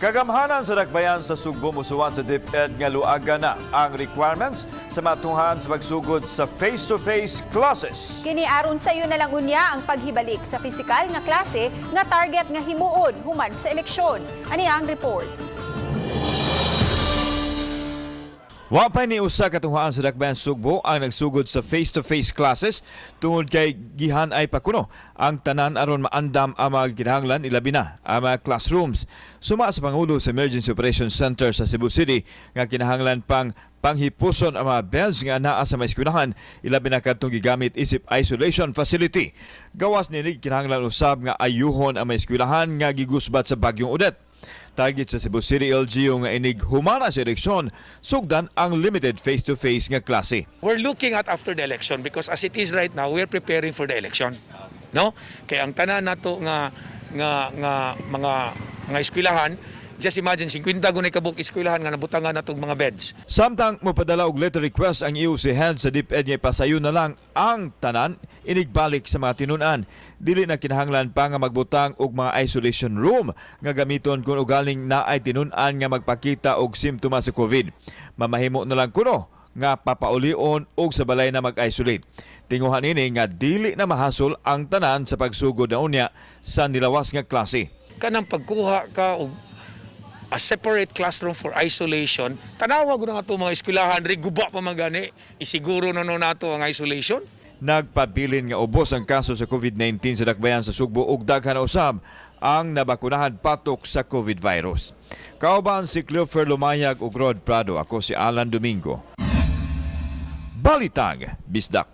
Kagamhanan sa dakbayan sa Sugbo musuwat sa DepEd nga luagan na ang requirements sa matuhan sa pagsugod sa face-to-face classes. Kini aron sayo na lang unya ang paghibalik sa pisikal nga klase nga target nga himuon human sa eleksyon. Ani ang report. Wa pa ni usa ka tunghaan sa dakbayan Sugbo ang nagsugod sa face-to-face classes tungod kay gihan ay pakuno ang tanan aron maandam ang mga kinahanglan, ilabi na ang mga classrooms. Suma sa Pangulo sa Emergency Operations Center sa Cebu City nga kinahanglan pang panghipuson ang mga beds nga naa sa mga eskwelahan, ilabi na kadtong gigamit isip isolation facility. Gawas nini, kinahanglan usab nga ayuhon ang mga eskwelahan nga gigusbat sa Bagyong Odette. Target sa Cebu City LGU nga inig humana sa eleksyon, sugdan ang limited face-to-face nga klase. We're looking at after the election because as it is right now, we're preparing for the election. No? Kaya ang tanan nato nga mga eskwelahan, just imagine 50 gunay kabuk eskwelahan nga nabutangan nato og mga beds. Samtang mopadala og letter request ang EOC head sa DepEd nga ipasayon na lang ang tanan inigbalik sa mga tinun-an. Dili na kinahanglan pa nga magbutang og mga isolation room nga gamiton kung ugaling naay tinun-an nga magpakita og simptomas sa COVID. Mamahimo na lang kuno nga papaulion og sa balay na mag-isolate. Tinguhan ini nga dili na mahasol ang tanan sa pagsugod na unya sa nilawas nga klase. Kanang pagkuha ka og a separate classroom for isolation, tanawa gud nga ato mga eskwelahan ri guba pa man gani, isiguro na no nato ang isolation. Nagpabilin nga ubos ang kaso sa COVID-19 sa dakbayan sa Sugbo ug daghan na usab ang nabakunahan patok sa COVID virus. Kauban si Cleofer Lumayag ug Rod Prado, ako si Alan Domingo. Balitang Bisdak.